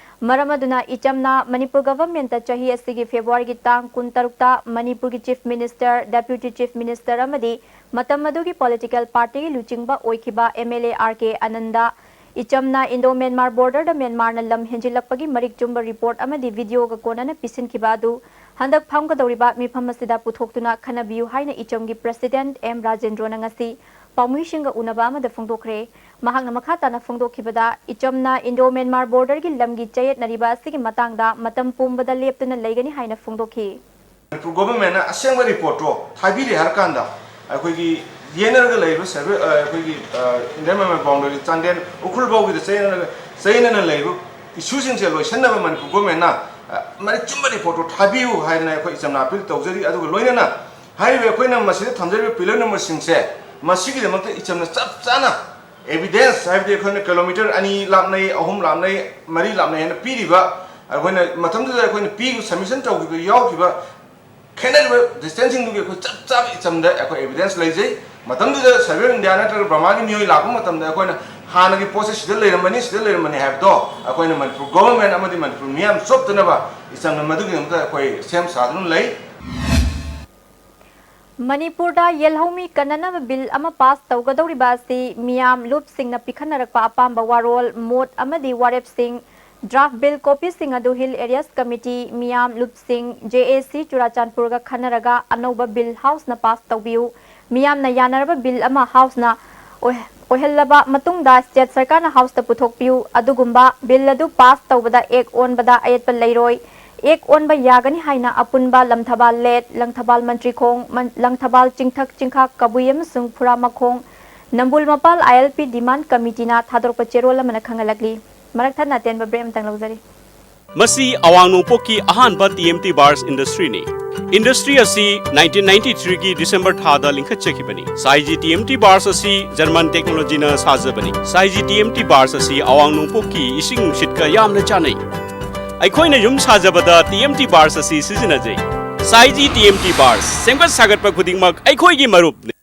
ꯃꯔꯝ ꯑꯗꯨꯅ ꯏꯆꯝꯅ ꯃꯅꯤꯄꯨꯔ ꯒꯚꯔꯟꯃꯦꯟꯠꯇ ꯆꯍꯤ ꯑꯁꯤꯒꯤ ꯐꯦꯕ꯭ꯔꯨꯋꯥꯔꯤꯒꯤ ꯇꯥꯡ ꯀꯨꯟꯇꯔꯨꯛꯇ ꯃꯅꯤꯄꯨꯔꯒꯤ chief minister, deputy chief minister ꯑꯃꯗꯤ ꯃꯇꯝ ꯑꯗꯨꯒꯤ ꯄꯣꯂꯤꯇꯤꯀꯦꯜ ꯄꯥꯔꯇꯤꯒꯤ ꯂꯨꯆꯤꯡꯕ ꯑꯣꯏꯈꯤꯕ M L A R K Ananda ꯏꯆꯝꯅ ꯏꯟꯗꯣ ꯃ꯭ꯌꯥꯟꯃꯥꯔ ꯕꯣꯔꯗꯔꯗ ꯃ꯭ꯌꯥꯟꯃꯥꯔꯅ ꯂꯝ ꯍꯦꯟꯖꯤꯜꯂꯛꯄꯒꯤ ꯃꯔꯤꯛ ꯆꯨꯝꯕ ꯔꯤꯄꯣꯔꯠ ꯑꯃꯗꯤ ꯚꯤꯗꯤꯑꯣꯒ ꯀꯣꯟꯅꯅ ꯄꯤꯁꯤꯟꯈꯤꯕ ꯑꯗꯨ ꯍꯟꯗꯛ ꯐꯝꯒꯗꯧꯔꯤꯕ ꯃꯤꯐꯝ ꯑꯁꯤꯗ ꯄꯨꯊꯣꯛꯇꯨꯅ ꯈꯟꯅꯕꯤꯌꯨ ꯍꯥꯏꯅ ꯏꯆꯝꯒꯤ ꯄ꯭ꯔꯁꯤꯗꯦꯟꯠ ꯑꯦꯝ ꯔꯥꯖꯦꯟꯗ꯭ꯔꯣꯅ ꯉꯁꯤ ꯄꯥꯎꯃꯤꯁꯤꯡꯒ ꯎꯅꯕ ꯑꯃꯗ ꯐꯣꯡꯗꯣꯛꯈ꯭ꯔꯦ꯫ ꯃꯍꯥꯛꯅ ꯃꯈꯥ ꯇꯥꯅ ꯐꯣꯡꯗꯣꯛꯈꯤꯕꯗ, ꯏꯆꯝꯅ ꯏꯟꯗꯣ ꯃ꯭ꯌꯥꯟꯃꯥꯔ ꯕꯣꯔꯗꯔꯒꯤ ꯂꯝꯒꯤ ꯆꯌꯦꯠꯅꯔꯤꯕ ꯑꯁꯤꯒꯤ ꯃꯇꯥꯡꯗ ꯃꯇꯝ ꯄꯨꯝꯕꯗ ꯂꯦꯞꯇꯅ ꯂꯩꯒꯅꯤ ꯍꯥꯏꯅ ꯐꯣꯡꯗꯣꯛꯈꯤ꯫ ꯃꯅꯤꯄꯨꯔ ꯒꯣꯚꯔꯟꯃꯦꯟꯠꯅ ꯑꯁꯦꯡꯕ ꯔꯤꯄꯣꯔꯠꯇꯣ ꯊꯥꯕꯤꯔꯦ ꯍꯥꯏꯔꯀꯥꯟꯗ, ꯑꯩꯈꯣꯏꯒꯤ ꯌꯦꯟꯅꯔꯒ ꯂꯩꯔꯤꯕ ꯁꯔꯚꯦ, ꯑ, ꯑꯩꯈꯣꯏꯒꯤ, uh, Indian Myanmar boundary Chandel ꯎꯈ꯭ꯔꯨꯜ ꯐꯥꯎꯒꯤꯗ ꯆꯌꯦꯠꯅꯔꯒ, ꯆꯌꯦꯠꯅꯅ ꯂꯩꯔꯤꯕ ꯏꯁꯨꯁꯤꯡꯁꯦ ꯂꯣꯏꯁꯤꯟꯅꯕ ꯃꯅꯤꯄꯨꯔ ꯒꯣꯚꯔꯟꯃꯦꯟꯠꯅ, ꯑ, ꯃꯔꯤꯛ ꯆꯨꯝꯕ ꯔꯤꯄꯣꯔꯠꯇꯣ ꯊꯥꯕꯤꯌꯨ ꯍꯥꯏꯗꯅ ꯑꯩꯈꯣꯏ ꯏꯆꯝꯅ ꯑꯄꯤꯜ ꯇꯧꯖꯔꯤ꯫ ꯑꯗꯨꯒ ꯂꯣꯏꯅꯅ ꯍꯥꯏꯔꯤꯕ ꯑꯩꯈꯣꯏꯅ ꯃꯁꯤꯗ ꯊꯝꯖꯔꯤꯕ ꯄꯤꯂꯔ ꯅꯝꯕꯔꯁꯤꯡꯁꯦ ꯃꯁꯤꯒꯤꯗꯃꯛꯇ ꯏꯆꯝꯅ ꯆꯞ ꯆꯥꯅ ꯑꯦꯚꯤꯗꯦꯟꯁ, ꯍꯥꯏꯕꯗꯤ ꯑꯩꯈꯣꯏꯅ ꯀꯤꯂꯣꯃꯤꯇꯔ ꯑꯅꯤ ꯂꯥꯞꯅꯩ, ꯑꯍꯨꯝ ꯂꯥꯞꯅꯩ, ꯃꯔꯤ ꯂꯥꯞꯅꯩ ꯍꯥꯏꯅ ꯄꯤꯔꯤꯕ, ꯑꯩꯈꯣꯏꯅ ꯃꯇꯝꯗꯨꯗ ꯑꯩꯈꯣꯏꯅ ꯄꯤꯈꯤꯕ, ꯁꯕꯃꯤꯁꯟ ꯇꯧꯈꯤꯕꯗ ꯌꯥꯎꯈꯤꯕ ꯈꯦꯠꯅꯔꯤꯕ ꯗꯤꯁꯇꯦꯟꯁꯁꯤꯡꯗꯨꯒꯤ ꯑꯩꯈꯣꯏ ꯆꯞ ꯆꯥꯕ ꯏꯆꯝꯗ ꯑꯩꯈꯣꯏ ꯑꯦꯚꯤꯗꯦꯟꯁ ꯂꯩꯖꯩ꯫ ꯃꯇꯝꯗꯨꯗ ꯁꯔꯚꯦ ꯑꯣꯐ ꯏꯟꯗꯤꯌꯥ ꯅꯠꯇ꯭ꯔꯒ ꯕꯔꯃꯥꯒꯤ ꯃꯤꯑꯣꯏ ꯂꯥꯛꯄ ꯃꯇꯝꯗ ꯑꯩꯈꯣꯏꯅ ꯍꯥꯟꯅꯒꯤ ꯄꯣꯠꯁꯦ ꯁꯤꯗ ꯂꯩꯔꯝꯕꯅꯤ, ꯁꯤꯗ ꯂꯩꯔꯝꯕꯅꯤ ꯍꯥꯏꯕꯗꯣ ꯑꯩꯈꯣꯏꯅ ꯃꯅꯤꯄꯨꯔ ꯒꯣꯚꯔꯟꯃꯦꯟꯠ ꯑꯃꯗꯤ ꯃꯅꯤꯄꯨꯔ ꯃꯤꯌꯥꯝ ꯆꯣꯞꯇꯅꯕ ꯏꯆꯝꯅ ꯃꯗꯨꯒꯤꯗꯃꯛꯇ ꯑꯩꯈꯣꯏ ꯁꯦꯝ ꯁꯥꯗꯨꯅ ꯂꯩ꯫ ꯃꯅꯤꯄꯨꯔꯗ ꯌꯦꯜꯍꯧꯃꯤ ꯀꯟꯅꯅꯕ ꯕꯤꯜ ꯑꯃ ꯄꯥꯁ ꯇꯧꯒꯗꯧꯔꯤꯕ ꯑꯁꯤ ꯃꯤꯌꯥꯝ ꯂꯨꯞꯁꯤꯡꯅ ꯄꯤꯈꯠꯅꯔꯛꯄ ꯑꯄꯥꯝꯕ ꯋꯥꯔꯣꯜ, ꯃꯣꯠ ꯑꯃꯗꯤ ꯋꯥꯔꯦꯞꯁꯤꯡ, ꯗ꯭ꯔꯥꯐ ꯕꯤꯜ ꯀꯣꯄꯤꯁꯤꯡ ꯑꯗꯨ ꯍꯤꯜ ꯑꯦꯔꯤꯌꯥꯁ ꯀꯃꯤꯇꯤ, ꯃꯤꯌꯥꯝ ꯂꯨꯞꯁꯤꯡ, ꯖꯦ ꯑꯦ ꯁꯤ ꯆꯨꯔꯥꯆꯥꯟꯄꯨꯔꯒ ꯈꯟꯅꯔꯒ ꯑꯅꯧꯕ ꯕꯤꯜ ꯍꯥꯎꯁꯅ ꯄꯥꯁ ꯇꯧꯕꯤꯌꯨ꯫ ꯃꯤꯌꯥꯝꯅ ꯌꯥꯅꯔꯕ ꯕꯤꯜ ꯑꯃ ꯍꯥꯎꯁꯅ ꯑꯣꯏ-, ꯑꯣꯏꯍꯜꯂꯕ ꯃꯇꯨꯡꯗ ꯁ꯭ꯇꯦꯠ ꯁꯔꯀꯥꯔꯅ ꯍꯥꯎꯁꯇ ꯄꯨꯊꯣꯛꯄꯤꯌꯨ꯫ ꯑꯗꯨꯒꯨꯝꯕ ꯕꯤꯜ ꯑꯗꯨ ꯄꯥꯁ ꯇꯧꯕꯗ ꯑꯦꯛ ꯑꯣꯟꯕꯗ ꯑꯌꯦꯠꯄ ꯂꯩꯔꯣꯏ꯫ ꯑꯦꯛ ꯑꯣꯟꯕ ꯌꯥꯒꯅꯤ ꯍꯥꯏꯅ ꯑꯄꯨꯟꯕ ꯂꯝꯊꯕꯥꯜ ꯂꯦꯠ, ꯂꯪꯊꯕꯥꯜ ꯃꯟꯇ꯭ꯔꯤꯈꯣꯡ, ꯃꯟ-, ꯂꯪꯊꯕꯥꯜ ꯆꯤꯡꯊꯛ ꯆꯤꯡꯈꯥꯛ ꯀꯕꯨꯏ ꯑꯃꯁꯨꯡ ꯐꯨꯔꯥꯃꯈꯣꯡ ꯅꯝꯕꯨꯜ ꯃꯄꯥꯜ ꯑꯥꯏ ꯑꯦꯜ ꯄꯤ ꯗꯤꯃꯥꯟ ꯀꯃꯤꯇꯤꯅ ꯊꯥꯗꯣꯔꯛꯄ ꯆꯦꯔꯣꯜ ꯑꯃꯅ ꯈꯪꯍꯜꯂꯛꯂꯤ꯫ ꯃꯔꯛ ꯊꯠꯅ ꯑꯇꯦꯟꯕ ꯕ꯭ꯔꯦꯛ ꯑꯃꯇꯪ ꯂꯧꯖꯔꯤ꯫ ꯃꯁꯤ ꯑꯋꯥꯡ ꯅꯣꯡꯄꯣꯛꯀꯤ ꯑꯍꯥꯟꯕ ꯇꯤ ꯑꯦꯝ ꯇꯤ ꯕꯥꯔꯁ ꯏꯟꯗꯁꯇ꯭ꯔꯤꯅꯤ꯫ ꯏꯟꯗꯁꯇ꯭ꯔꯤ ꯑꯁꯤ ꯅꯥꯏꯟꯇꯤꯟ ꯅꯥꯏꯟꯇꯤ ꯊ꯭ꯔꯤꯒꯤ ꯗꯤꯁꯦꯝꯕꯔ ꯊꯥꯗ ꯂꯤꯡꯈꯠꯆꯈꯤꯕꯅꯤ꯫ ꯁꯥꯏꯖꯤ ꯇꯤ ꯑꯦꯝ ꯇꯤ ꯕꯥꯔꯁ ꯑꯁꯤ ꯖꯔꯃꯟ ꯇꯦꯛꯅꯣꯂꯣꯖꯤꯅ ꯁꯥꯖꯕꯅꯤ꯫ ꯁꯥꯏꯖꯤ ꯇꯤ ꯑꯦꯝ ꯇꯤ ꯕꯥꯔꯁ ꯑꯁꯤ ꯑꯋꯥꯡ ꯅꯣꯡꯄꯣꯛꯀꯤ ꯏꯁꯤꯡ ꯅꯨꯡꯁꯤꯠꯀ ꯌꯥꯝꯅ ꯆꯥꯟꯅꯩ꯫ ꯑꯩꯈꯣꯏꯅ ꯌꯨꯝ ꯁꯥꯖꯕꯗ ꯇꯤ ꯑꯦꯝ ꯇꯤ ꯕꯥꯔꯁ ꯑꯁꯤ ꯁꯤꯖꯤꯟꯅꯖꯩ꯫ ꯁꯥꯏꯖꯤ ꯇꯤ ꯑꯦꯝ ꯇꯤ ꯕꯥꯔꯁ, ꯁꯦꯝꯒꯠ ꯁꯥꯒꯠꯄ ꯈꯨꯗꯤꯡꯃꯛ ꯑꯩꯈꯣꯏꯒꯤ ꯃꯔꯨꯞꯅꯤ꯫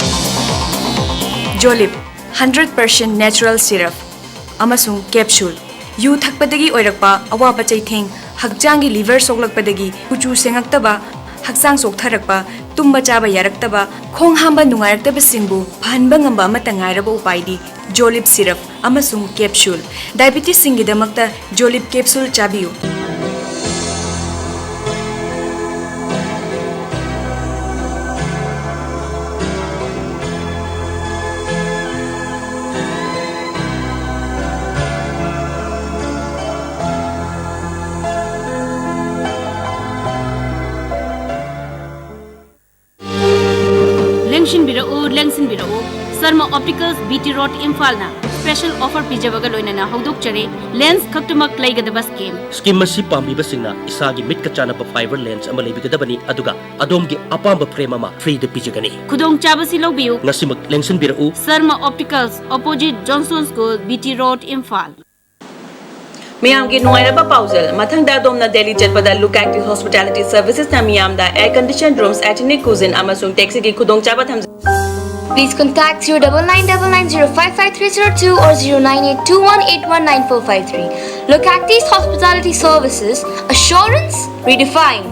ꯖꯣꯂꯤꯞ, ꯍꯟꯗ꯭ꯔꯦꯠ ꯄꯥꯔꯁꯦꯟ ꯅꯦꯆꯔꯦꯜ ꯁꯤꯔꯞ ꯑꯃꯁꯨꯡ ꯀꯦꯞꯁꯨꯜ꯫ ꯌꯨ ꯊꯛꯄꯗꯒꯤ ꯑꯣꯏꯔꯛꯄ ꯑꯋꯥꯕ ꯆꯩꯊꯦꯡ, ꯍꯛꯆꯥꯡꯒꯤ ꯂꯤꯚꯔ ꯁꯣꯛꯂꯛꯄꯗꯒꯤ ꯀꯨꯆꯨ ꯁꯦꯡꯉꯛꯇꯕ, ꯍꯛꯆꯥꯡ ꯆꯣꯛꯊꯔꯛꯄ, ꯇꯨꯝꯕ ꯆꯥꯕ ꯌꯥꯔꯛꯇꯕ, ꯈꯣꯡ ꯍꯥꯝꯕ ꯅꯨꯡꯉꯥꯏꯔꯛꯇꯕꯁꯤꯡꯕꯨ ꯐꯍꯟꯕ ꯉꯝꯕ ꯑꯃꯠꯇ ꯉꯥꯏꯔꯕ ꯎꯄꯥꯏꯗꯤ ꯖꯣꯂꯤꯞ ꯁꯤꯔꯞ ꯑꯃꯁꯨꯡ ꯀꯦꯞꯁꯨꯜ꯫ ꯗꯥꯏꯕꯤꯇꯤꯁꯁꯤꯡꯒꯤꯗꯃꯛꯇ ꯖꯣꯂꯤꯞ ꯀꯦꯞꯁꯨꯜ ꯆꯥꯕꯤꯌꯨ꯫ ꯂꯦꯡꯁꯤꯟꯕꯤꯔꯛꯎ, ꯂꯦꯡꯁꯤꯟꯕꯤꯔꯛꯎ꯫ Sharma optics, B T road, ꯏꯝꯐꯥꯜꯅ ꯁ꯭ꯄꯦꯁꯦꯜ ꯑꯣꯐꯔ ꯄꯤꯖꯕꯒ ꯂꯣꯏꯅꯅ ꯍꯧꯗꯣꯛꯆꯔꯤ꯫ ꯂꯦꯟꯁ ꯈꯛꯇꯃꯛ ꯂꯩꯒꯗꯕ ꯁ꯭ꯀꯤꯝ꯫ ꯁ꯭ꯀꯤꯝ ꯑꯁꯤ ꯄꯥꯝꯕꯤꯕꯁꯤꯡꯅ ꯏꯁꯥꯒꯤ ꯃꯤꯠꯀ ꯆꯥꯟꯅꯕ ꯐꯥꯏꯕꯔ ꯂꯦꯟꯁ ꯑꯃ ꯂꯩꯕꯤꯒꯗꯕꯅꯤ, ꯑꯗꯨꯒ ꯑꯗꯣꯝꯒꯤ ꯑꯄꯥꯝꯕ ꯐ꯭ꯔꯦꯝ ꯑꯃ ꯐ꯭ꯔꯤꯗ ꯄꯤꯖꯒꯅꯤ꯫ ꯈꯨꯗꯣꯡꯆꯥꯕꯁꯤ ꯂꯧꯕꯤꯌꯨ꯫ ꯉꯁꯤꯃꯛ ꯂꯦꯡꯁꯤꯟꯕꯤꯔꯛꯎ꯫ Sharma optics, opposite Johnson school, B T road, ꯏꯝꯐꯥꯜ꯫ ꯃꯤꯌꯥꯝꯒꯤ ꯅꯨꯡꯉꯥꯏꯔꯕ ꯄꯥꯎꯖꯦꯜ꯫ ꯃꯊꯪꯗ ꯑꯗꯣꯝꯅ ꯗꯦꯜꯂꯤ ꯆꯠꯄꯗ ꯂꯨꯀꯥꯛꯇꯤ ꯍꯣꯁꯄꯤꯇꯥꯂꯤꯇꯤ ꯁꯔꯚꯤꯁꯦꯁꯅ ꯃꯤꯌꯥꯝꯗ air conditioned rooms, hygienic cuisine ꯑꯃꯁꯨꯡ taxiꯒꯤ ꯈꯨꯗꯣꯡꯆꯥꯕ ꯊꯝꯖꯩ꯫ Please contact zero double nine double nine zero five five three zero two or zero nine eight two one eight one nine four five three. Localities Hospitality Services, assurance redefined.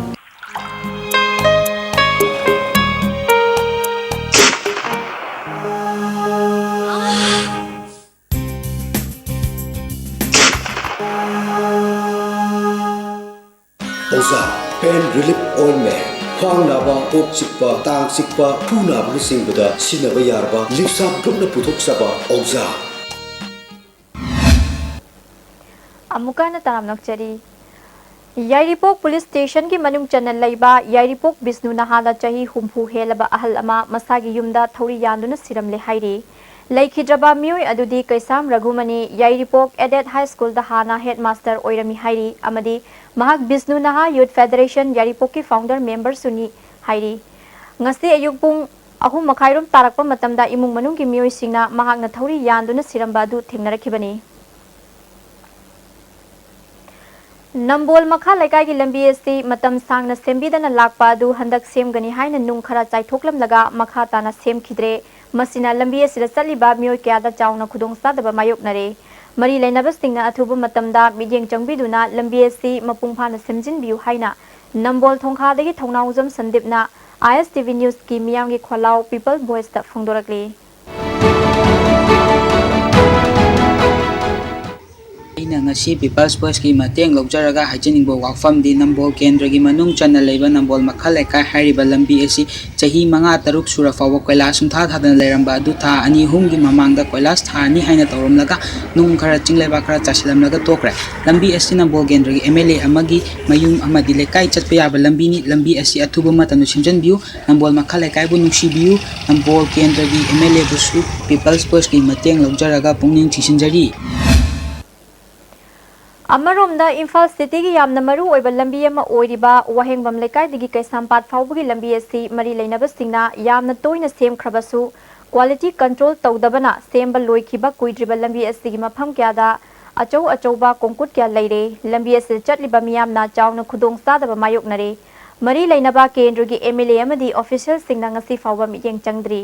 ꯑꯣꯖꯥ, pain relief ointment, ꯈ꯭ꯋꯥꯡ ꯅꯥꯕ, ꯀꯣꯛ ꯆꯤꯛꯄ, ꯇꯥꯡ ꯆꯤꯛꯄ, ꯈꯨ ꯅꯥꯕꯅꯆꯤꯡꯕꯗ ꯁꯤꯖꯤꯟꯅꯕ ꯌꯥꯔꯕ ꯂꯤꯞꯁꯥ ꯒ꯭ꯔꯨꯞꯅ ꯄꯨꯊꯣꯛꯆꯕ ꯑꯣꯖꯥ꯫ ꯑꯃꯨꯛꯀ ꯍꯟꯅ ꯇꯔꯥꯝꯅ ꯑꯣꯛꯆꯔꯤ꯫ ꯌꯥꯏꯔꯤꯄꯣꯛ ꯄꯨꯂꯤꯁ ꯁ꯭ꯇꯦꯁꯟꯒꯤ ꯃꯅꯨꯡ ꯆꯟꯅ ꯂꯩꯕ ꯌꯥꯏꯔꯤꯄꯣꯛ ꯕꯤꯁꯅꯨ ꯅꯍꯥꯗ ꯆꯍꯤ ꯍꯨꯝꯐꯨ ꯍꯦꯜꯂꯕ ꯑꯍꯜ ꯑꯃ ꯃꯁꯥꯒꯤ ꯌꯨꯝꯗ ꯊꯧꯔꯤ ꯌꯥꯟꯗꯨꯅ ꯁꯤꯔꯝꯂꯦ ꯍꯥꯏꯔꯤ꯫ ꯂꯩꯈꯤꯗ꯭ꯔꯕ ꯃꯤꯑꯣꯏ ꯑꯗꯨꯗꯤ ꯀꯩꯁꯥꯝ ꯔꯘꯨꯃꯅꯤ, ꯌꯥꯏꯔꯤꯄꯣꯛ ꯑꯦꯗꯦꯠ ꯍꯥꯏ ꯁ꯭ꯀꯨꯜꯗ ꯍꯥꯟꯅ ꯍꯦꯗꯃꯥꯁꯇꯔ ꯑꯣꯏꯔꯝꯃꯤ ꯍꯥꯏꯔꯤ ꯑꯃꯗꯤ ꯃꯍꯥꯛ ꯕꯤꯁꯅꯨ ꯅꯍꯥ ꯌꯨꯠ ꯐꯦꯗꯔꯦꯁꯟ ꯌꯥꯏꯔꯤꯄꯣꯛꯀꯤ ꯐꯥꯎꯟꯗꯔ ꯃꯦꯝꯕꯔꯁꯨꯅꯤ ꯍꯥꯏꯔꯤ꯫ ꯉꯁꯤ ꯑꯌꯨꯛ ꯄꯨꯡ ꯑꯍꯨꯝ ꯃꯈꯥꯏꯔꯣꯝ ꯇꯥꯔꯛꯄ ꯃꯇꯝꯗ ꯏꯃꯨꯡ ꯃꯅꯨꯡꯒꯤ ꯃꯤꯑꯣꯏꯁꯤꯡꯅ ꯃꯍꯥꯛꯅ ꯊꯧꯔꯤ ꯌꯥꯟꯗꯨꯅ ꯁꯤꯔꯝꯕ ꯑꯗꯨ ꯊꯦꯡꯅꯔꯛꯈꯤꯕꯅꯤ꯫ ꯅꯝꯕꯣꯜ ꯃꯈꯥ ꯂꯩꯀꯥꯏꯒꯤ ꯂꯝꯕꯤ ꯑꯁꯤ ꯃꯇꯝ ꯁꯥꯡꯅ ꯁꯦꯝꯕꯤꯗꯅ ꯂꯥꯛꯄ ꯑꯗꯨ ꯍꯟꯗꯛ ꯁꯦꯝꯒꯅꯤ ꯍꯥꯏꯅ ꯅꯨꯡ ꯈꯔ ꯆꯥꯏꯊꯣꯛꯂꯝꯂꯒ ꯃꯈꯥ ꯇꯥꯅ ꯁꯦꯝꯈꯤꯗ꯭ꯔꯦ꯫ ꯃꯁꯤꯅ ꯂꯝꯕꯤ ꯑꯁꯤꯗ ꯆꯠꯂꯤꯕ ꯃꯤꯑꯣꯏ ꯀꯌꯥꯗ ꯆꯥꯎꯅ ꯈꯨꯗꯣꯡꯆꯥꯗꯕ ꯃꯥꯌꯣꯛꯅꯔꯦ꯫ ꯃꯔꯤ ꯂꯩꯅꯕꯁꯤꯡꯅ ꯑꯊꯨꯕ ꯃꯇꯝꯗ ꯃꯤꯠꯌꯦꯡ ꯆꯪꯕꯤꯗꯨꯅ ꯂꯝꯕꯤ ꯑꯁꯤ ꯃꯄꯨꯡ ꯐꯥꯅ ꯁꯦꯝꯖꯤꯟꯕꯤꯌꯨ ꯍꯥꯏꯅ ꯅꯝꯕꯣꯜ ꯊꯣꯡꯈꯥꯗꯒꯤ ꯊꯧꯅꯥꯎꯖꯝ ꯁꯟꯗꯤꯞꯅ ꯑꯥꯏ ꯑꯦꯁ ꯇꯤ ꯚꯤ ꯅ꯭ꯌꯨꯁꯀꯤ ꯃꯤꯌꯥꯝꯒꯤ ꯈꯣꯜꯂꯥꯎ ꯄꯤꯄꯜ ꯚꯣꯏꯁꯇ ꯐꯣꯡꯗꯣꯔꯛꯂꯤ꯫ ꯑꯩꯅ ꯉꯁꯤ ꯄꯤꯄꯜꯁ ꯚꯣꯏꯁꯀꯤ ꯃꯇꯦꯡ ꯂꯧꯖꯔꯒ ꯍꯥꯏꯖꯅꯤꯡꯕ ꯋꯥꯐꯝꯗꯤ, ꯅꯝꯕꯣꯜ ꯀꯦꯟꯗ꯭ꯔꯒꯤ ꯃꯅꯨꯡ ꯆꯟꯅ ꯂꯩꯕ ꯅꯝꯕꯣꯜ ꯃꯈꯥ ꯂꯩꯀꯥꯏ ꯍꯥꯏꯔꯤꯕ ꯂꯝꯕꯤ ꯑꯁꯤ ꯆꯍꯤ ꯃꯉꯥ ꯇꯔꯨꯛ ꯁꯨꯔ ꯐꯥꯎꯕ ꯀꯣꯏꯂꯥꯁ ꯁꯨꯡꯊꯥ ꯊꯥꯗꯅ ꯂꯩꯔꯝꯕ ꯑꯗꯨ ꯊꯥ ꯑꯅꯤ ꯑꯍꯨꯝꯒꯤ ꯃꯃꯥꯡꯗ ꯀꯣꯏꯂꯥꯁ ꯊꯥꯔꯅꯤ ꯍꯥꯏꯅ ꯇꯧꯔꯝꯂꯒ ꯅꯨꯡ ꯈꯔ, ꯆꯤꯡ ꯂꯩꯕꯥꯛ ꯈꯔ ꯆꯥꯏꯁꯤꯜꯂꯝꯂꯒ ꯇꯣꯛꯈ꯭ꯔꯦ꯫ ꯂꯝꯕꯤ ꯑꯁꯤ ꯅꯝꯕꯣꯜ ꯀꯦꯟꯗ꯭ꯔꯒꯤ ꯑꯦꯝ ꯑꯦꯜ ꯑꯦ ꯑꯃꯒꯤ ꯃꯌꯨꯝ ꯑꯃꯗꯤ ꯂꯩꯀꯥꯏ ꯆꯠꯄ ꯌꯥꯕ ꯂꯝꯕꯤꯅꯤ꯫ ꯂꯝꯕꯤ ꯑꯁꯤ ꯑꯊꯨꯕ ꯃꯇꯝꯗ ꯁꯦꯝꯖꯤꯟꯕꯤꯌꯨ꯫ ꯅꯝꯕꯣꯜ ꯃꯈꯥ ꯂꯩꯀꯥꯏꯕꯨ ꯅꯨꯡꯁꯤꯕꯤꯌꯨ꯫ ꯅꯝꯕꯣꯜ ꯀꯦꯟꯗ꯭ꯔꯒꯤ ꯑꯦꯝ ꯑꯦꯜ ꯑꯦꯕꯨꯁꯨ ꯄꯤꯄꯜꯁ ꯚꯣꯏꯁꯀꯤ ꯃꯇꯦꯡ ꯂꯧꯖꯔꯒ ꯄꯨꯛꯅꯤꯡ ꯆꯤꯡꯁꯤꯟꯖꯔꯤ꯫ ꯑꯃꯔꯣꯝꯗ, ꯏꯝꯐꯥꯜ ꯁꯤꯇꯤꯒꯤ ꯌꯥꯝꯅ ꯃꯔꯨ ꯑꯣꯏꯕ ꯂꯝꯕꯤ ꯑꯃ ꯑꯣꯏꯔꯤꯕ ꯋꯥꯍꯦꯡꯕꯝ ꯂꯩꯀꯥꯏꯗꯒꯤ ꯀꯩꯁꯥꯝꯄꯥꯠ ꯐꯥꯎꯕꯒꯤ ꯂꯝꯕꯤ ꯑꯁꯤ ꯃꯔꯤ ꯂꯩꯅꯕꯁꯤꯡꯅ ꯌꯥꯝꯅ ꯇꯣꯏꯅ ꯁꯦꯝꯈ꯭ꯔꯕꯁꯨ, ꯀ꯭ꯋꯥꯂꯤꯇꯤ ꯀꯟꯇ꯭ꯔꯣꯜ ꯇꯧꯗꯕꯅ ꯁꯦꯝꯕ ꯂꯣꯏꯈꯤꯕ ꯀꯨꯏꯗ꯭ꯔꯤꯕ ꯂꯝꯕꯤ ꯑꯁꯤꯒꯤ ꯃꯐꯝ ꯀꯌꯥꯗ ꯑꯆꯧ ꯑꯆꯧꯕ ꯀꯣꯡꯀꯨꯠ ꯀꯌꯥ ꯂꯩꯔꯦ꯫ ꯂꯝꯕꯤ ꯑꯁꯤꯗ ꯆꯠꯂꯤꯕ ꯃꯤꯌꯥꯝꯅ ꯆꯥꯎꯅ ꯈꯨꯗꯣꯡꯆꯥꯗꯕ ꯃꯥꯌꯣꯛꯅꯔꯦ꯫ ꯃꯔꯤ ꯂꯩꯅꯕ ꯀꯦꯟꯗ꯭ꯔꯒꯤ ꯑꯦꯝ ꯑꯦꯜ ꯑꯦ ꯑꯃꯗꯤ ꯑꯣꯐꯤꯁꯤꯌꯦꯜꯁꯤꯡꯅ ꯉꯁꯤ ꯐꯥꯎꯕ ꯃꯤꯠꯌꯦꯡ ꯆꯪꯗ꯭ꯔꯤ꯫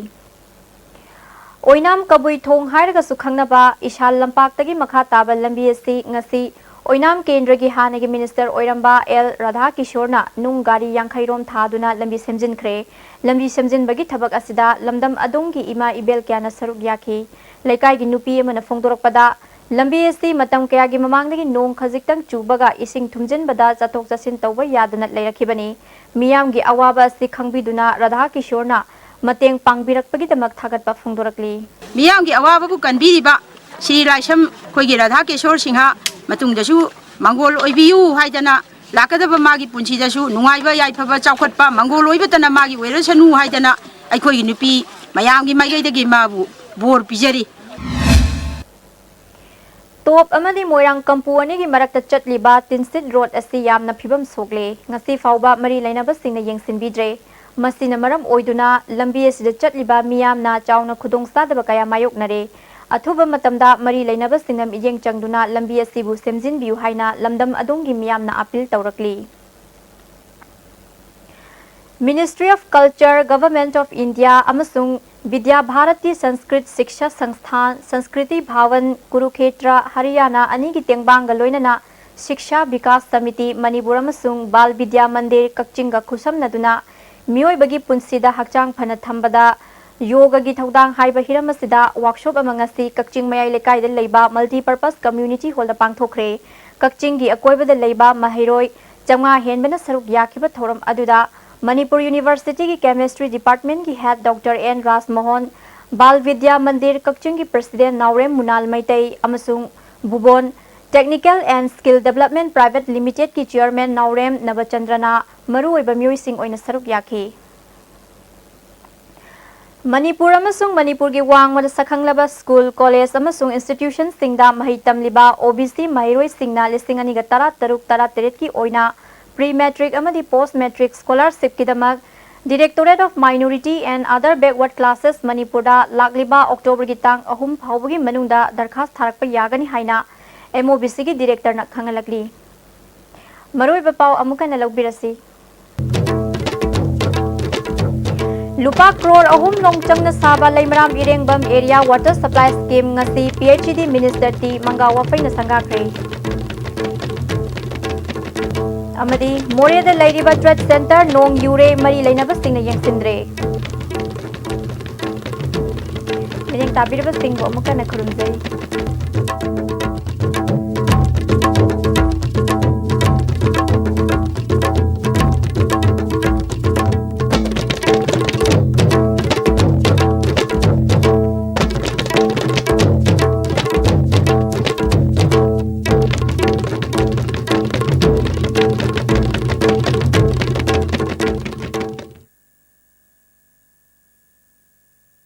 ꯑꯣꯏꯅꯥꯝ ꯀꯕꯨꯏ ꯊꯣꯡ ꯍꯥꯏꯔꯒꯁꯨ ꯈꯪꯅꯕ ꯏꯁꯥꯜ ꯂꯝꯄꯥꯛꯇꯒꯤ ꯃꯈꯥ ꯇꯥꯕ ꯂꯝꯕꯤ ꯑꯁꯤ ꯉꯁꯤ ꯑꯣꯏꯅꯥꯝ ꯀꯦꯟꯗ꯭ꯔꯒꯤ ꯍꯥꯟꯅꯒꯤ ꯃꯤꯅꯤꯁꯇꯔ ꯑꯣꯏꯔꯝꯕ ꯑꯦꯜ ꯔꯥꯙꯥꯀꯤꯁꯣꯔꯅ ꯅꯨꯡ ꯒꯥꯔꯤ ꯌꯥꯡꯈꯩ ꯔꯣꯝ ꯊꯥꯗꯨꯅ ꯂꯝꯕꯤ ꯁꯦꯝꯖꯤꯟꯈ꯭ꯔꯦ꯫ ꯂꯝꯕꯤ ꯁꯦꯝꯖꯤꯟꯕꯒꯤ ꯊꯕꯛ ꯑꯁꯤꯗ ꯂꯝꯗꯝ ꯑꯗꯣꯝꯒꯤ ꯏꯃꯥ ꯏꯕꯦꯜ ꯀꯌꯥꯅ ꯁꯔꯨꯛ ꯌꯥꯈꯤ꯫ ꯂꯩꯀꯥꯏꯒꯤ ꯅꯨꯄꯤ ꯑꯃꯅ ꯐꯣꯡꯗꯣꯔꯛꯄꯗ, ꯂꯝꯕꯤ ꯑꯁꯤ ꯃꯇꯝ ꯀꯌꯥꯒꯤ ꯃꯃꯥꯡꯗꯒꯤ ꯅꯣꯡ ꯈꯖꯤꯛꯇꯪ ꯆꯨꯕꯒ ꯏꯁꯤꯡ ꯊꯨꯝꯖꯤꯟꯕꯗ ꯆꯠꯊꯣꯛ ꯆꯠꯁꯤꯟ ꯇꯧꯕ ꯌꯥꯗꯅ ꯂꯩꯔꯛꯈꯤꯕꯅꯤ꯫ ꯃꯤꯌꯥꯝꯒꯤ ꯑꯋꯥꯕ ꯑꯁꯤ ꯈꯪꯕꯤꯗꯨꯅ ꯔꯥꯙꯥ ꯀꯤꯁꯣꯔꯅ ꯃꯇꯦꯡ ꯄꯥꯡꯕꯤꯔꯛꯄꯒꯤꯗꯃꯛ ꯊꯥꯒꯠꯄ ꯐꯣꯡꯗꯣꯔꯛꯂꯤ꯫ ꯃꯤꯌꯥꯝꯒꯤ ꯑꯋꯥꯕꯕꯨ ꯀꯟꯕꯤꯔꯤꯕ ꯁ꯭ꯔꯤ ꯂꯥꯏꯁ꯭ꯔꯝ ꯑꯩꯈꯣꯏꯒꯤ ꯔꯥꯙꯥ ꯀꯤꯁꯣꯔ ꯁꯤꯡꯍ ꯃꯇꯨꯡꯗꯁꯨ ꯃꯪꯒꯣꯜ ꯑꯣꯏꯕꯤꯌꯨ ꯍꯥꯏꯗꯅ ꯂꯥꯛꯀꯗꯕ ꯃꯥꯒꯤ ꯄꯨꯟꯁꯤꯗꯁꯨ ꯅꯨꯡꯉꯥꯏꯕ, ꯌꯥꯏꯐꯕ, ꯆꯥꯎꯈꯠꯄ, ꯃꯪꯒꯣꯜ ꯑꯣꯏꯕꯇꯅ ꯃꯥꯒꯤ ꯑꯣꯏꯔꯁꯅꯨ ꯍꯥꯏꯗꯅ ꯑꯩꯈꯣꯏꯒꯤ ꯅꯨꯄꯤ ꯃꯌꯥꯝꯒꯤ ꯃꯥꯏꯀꯩꯗꯒꯤ ꯃꯥꯕꯨ ꯕꯣꯔ ꯄꯤꯖꯔꯤ꯫ ꯇꯣꯞ ꯑꯃꯗꯤ ꯃꯣꯏꯔꯥꯡ ꯀꯝꯄꯨ ꯑꯅꯤꯒꯤ ꯃꯔꯛꯇ ꯆꯠꯂꯤꯕ ꯇꯤꯟꯁꯤꯠ ꯔꯣꯗ ꯑꯁꯤ ꯌꯥꯝꯅ ꯐꯤꯕꯝ ꯁꯣꯛꯂꯦ꯫ ꯉꯁꯤ ꯐꯥꯎꯕ ꯃꯔꯤ ꯂꯩꯅꯕꯁꯤꯡꯅ ꯌꯦꯡꯁꯤꯟꯕꯤꯗ꯭ꯔꯦ꯫ ꯃꯁꯤꯅ ꯃꯔꯝ ꯑꯣꯏꯗꯨꯅ ꯂꯝꯕꯤ ꯑꯁꯤꯗ ꯆꯠꯂꯤꯕ ꯃꯤꯌꯥꯝꯅ ꯆꯥꯎꯅ ꯈꯨꯗꯣꯡꯆꯥꯗꯕ ꯀꯌꯥ ꯃꯥꯌꯣꯛꯅꯔꯦ꯫ ꯑꯊꯨꯕ ꯃꯇꯝꯗ ꯃꯔꯤ ꯂꯩꯅꯕꯁꯤꯡꯅ ꯃꯤꯠꯌꯦꯡ ꯆꯪꯗꯨꯅ ꯂꯝꯕꯤ ꯑꯁꯤꯕꯨ ꯁꯦꯝꯖꯤꯟꯕꯤꯌꯨ ꯍꯥꯏꯅ ꯂꯝꯗꯝ ꯑꯗꯣꯝꯒꯤ ꯃꯤꯌꯥꯝꯅ appeal ꯇꯧꯔꯛꯂꯤ꯫ Ministry of Culture, Government of India ꯑꯃꯁꯨꯡ ꯕꯤꯗ꯭ꯌꯥ ꯚꯥꯔꯇꯤ ꯁꯪꯁꯀ꯭ꯔꯤꯠ ꯁꯤꯛꯁꯥ ꯁꯪꯁꯊꯥꯟ, ꯁꯪꯁꯀ꯭ꯔꯤꯇꯤ ꯚꯥꯋꯟ, ꯀꯨꯔꯨꯈꯦꯇ꯭ꯔ, ꯍꯔꯤꯌꯥꯅꯥ ꯑꯅꯤꯒꯤ ꯇꯦꯡꯕꯥꯡꯒ ꯂꯣꯏꯅꯅ ꯁꯤꯛꯁꯥ ꯕꯤꯀꯥꯁ ꯁꯃꯤꯇꯤ ꯃꯅꯤꯄꯨꯔ ꯑꯃꯁꯨꯡ ꯕꯥꯜ ꯕꯤꯗ꯭ꯌꯥ ꯃꯟꯗꯤꯔ ꯀꯛꯆꯤꯡꯒ ꯈꯨꯠꯁꯝꯅꯗꯨꯅ ꯃꯤꯑꯣꯏꯕꯒꯤ ꯄꯨꯟꯁꯤꯗ ꯍꯛꯆꯥꯡ ꯐꯅ ꯊꯝꯕꯗ ꯌꯣꯒꯒꯤ ꯊꯧꯗꯥꯡ ꯍꯥꯏꯕ ꯍꯤꯔꯝ ꯑꯁꯤꯗ ꯋꯥꯛꯁꯣꯞ ꯑꯃ ꯉꯁꯤ ꯀꯛꯆꯤꯡ ꯃꯌꯥꯏ ꯂꯩꯀꯥꯏꯗ ꯂꯩꯕ ꯃꯜꯇꯤꯄꯔꯄꯁ ꯀꯝꯃ꯭ꯌꯨꯅꯤꯇꯤ ꯍꯣꯜꯗ ꯄꯥꯡꯊꯣꯛꯈ꯭ꯔꯦ꯫ ꯀꯛꯆꯤꯡꯒꯤ ꯑꯀꯣꯏꯕꯗ ꯂꯩꯕ ꯃꯍꯩꯔꯣꯏ ꯆꯥꯝꯃꯉꯥ ꯍꯦꯟꯕꯅ ꯁꯔꯨꯛ ꯌꯥꯈꯤꯕ ꯊꯧꯔꯝ ꯑꯗꯨꯗ ꯃꯅꯤꯄꯨꯔ ꯌꯨꯅꯤꯚꯔꯁꯤꯇꯤꯒꯤ ꯀꯦꯃꯤꯁꯇ꯭ꯔꯤ ꯗꯤꯄꯥꯔꯠꯃꯦꯟꯒꯤ ꯍꯦꯗ ꯗꯣꯛꯇꯔ ꯑꯦꯟ ꯔꯥꯖꯃꯣꯍꯟ, ꯕꯥꯜ ꯕꯤꯗ꯭ꯌꯥ ꯃꯟꯗꯤꯔ ꯀꯛꯆꯤꯡꯒꯤ ꯄ꯭ꯔꯁꯤꯗꯦꯟ ꯅꯥꯎꯔꯦꯝ ꯃꯨꯅꯥꯜ ꯃꯩꯇꯩ ꯑꯃꯁꯨꯡ ꯕꯨꯕꯣꯟ Technical and Skill Development Private Limited ꯀꯤ ꯆꯤꯌꯔꯃꯦꯟ ꯅꯥꯎꯔꯦꯝ ꯅꯕꯆꯟꯗ꯭ꯔꯅ ꯃꯔꯨꯑꯣꯏꯕ ꯃꯤꯑꯣꯏꯁꯤꯡ ꯑꯣꯏꯅ ꯁꯔꯨꯛ ꯌꯥꯈꯤ꯫ ꯃꯅꯤꯄꯨꯔ ꯑꯃꯁꯨꯡ ꯃꯅꯤꯄꯨꯔꯒꯤ ꯋꯥꯡꯃꯗ ꯁꯛꯈꯪꯂꯕ ꯁ꯭ꯀꯨꯜ, ꯀꯣꯂꯦꯖ ꯑꯃꯁꯨꯡ ꯏꯟꯁꯇꯤꯇ꯭ꯌꯨꯁꯟꯁꯤꯡꯗ ꯃꯍꯩ ꯇꯝꯂꯤꯕ ꯑꯣ ꯕꯤ ꯁꯤ ꯃꯍꯩꯔꯣꯏꯁꯤꯡꯅ ꯂꯤꯁꯤꯡ ꯑꯅꯤꯒ ꯇꯔꯥꯇꯔꯨꯛ ꯇꯔꯥꯇꯔꯦꯠꯀꯤ ꯑꯣꯏꯅ ꯄ꯭ꯔꯤ ꯃꯦꯇ꯭ꯔꯤꯛ ꯑꯃꯗꯤ ꯄꯣꯁ matric ꯁ꯭ꯀꯣꯂꯥꯔꯁꯤꯞꯀꯤꯗꯃꯛ Directorate of Minority and Other Backward Classes ꯃꯅꯤꯄꯨꯔꯗ ꯂꯥꯛꯂꯤꯕ ꯑꯣꯛꯇꯣꯕꯔꯒꯤ ꯇꯥꯡ ꯑꯍꯨꯝ ꯐꯥꯎꯕꯒꯤ ꯃꯅꯨꯡꯗ ꯗꯔꯈꯥꯁ ꯊꯥꯔꯛꯄ ꯌꯥꯒꯅꯤ ꯍꯥꯏꯅ ꯑꯦꯝ ꯑꯣ ꯕꯤ ꯁꯤꯒꯤ ꯗꯤꯔꯦꯛꯇꯔꯅ ꯈꯪꯍꯜꯂꯛꯂꯤ꯫ ꯃꯔꯨꯑꯣꯏꯕ ꯄꯥꯎ ꯑꯃꯨꯛ ꯍꯟꯅ ꯂꯧꯕꯤꯔꯁꯤ꯫ ꯂꯨꯄꯥ ꯀ꯭ꯔꯣꯔ ꯑꯍꯨꯝ ꯂꯣꯡ ꯆꯪꯅ ꯁꯥꯕ ꯂꯩꯃꯔꯥꯝ ꯏꯔꯦꯡꯕꯝ ꯑꯦꯔꯤꯌꯥ ꯋꯥꯇꯔ ꯁꯄ꯭ꯂꯥꯏ ꯁ꯭ꯀꯤꯝ ꯉꯁꯤ ꯄꯤ ꯑꯩꯆ ꯏ ꯗꯤ ꯃꯤꯅꯤꯁꯇꯔ ꯇꯤ ꯃꯪꯒꯥ ꯋꯥꯐꯩꯅ ꯁꯪꯒꯥꯈ꯭ꯔꯦ꯫ ꯑꯃꯗꯤ ꯃꯣꯔꯦꯗ ꯂꯩꯔꯤꯕ ꯇ꯭ꯔꯦꯗ ꯁꯦꯟꯇꯔ ꯅꯣꯡ ꯌꯨꯔꯦ, ꯃꯔꯤ ꯂꯩꯅꯕꯁꯤꯡꯅ ꯌꯦꯡꯁꯤꯟꯗ꯭ꯔꯦ꯫ ꯃꯤꯠꯌꯦꯡ ꯇꯥꯕꯤꯔꯤꯕꯁꯤꯡꯕꯨ ꯑꯃꯨꯛ ꯍꯟꯅ ꯈꯨꯔꯨꯝꯖꯔꯤ꯫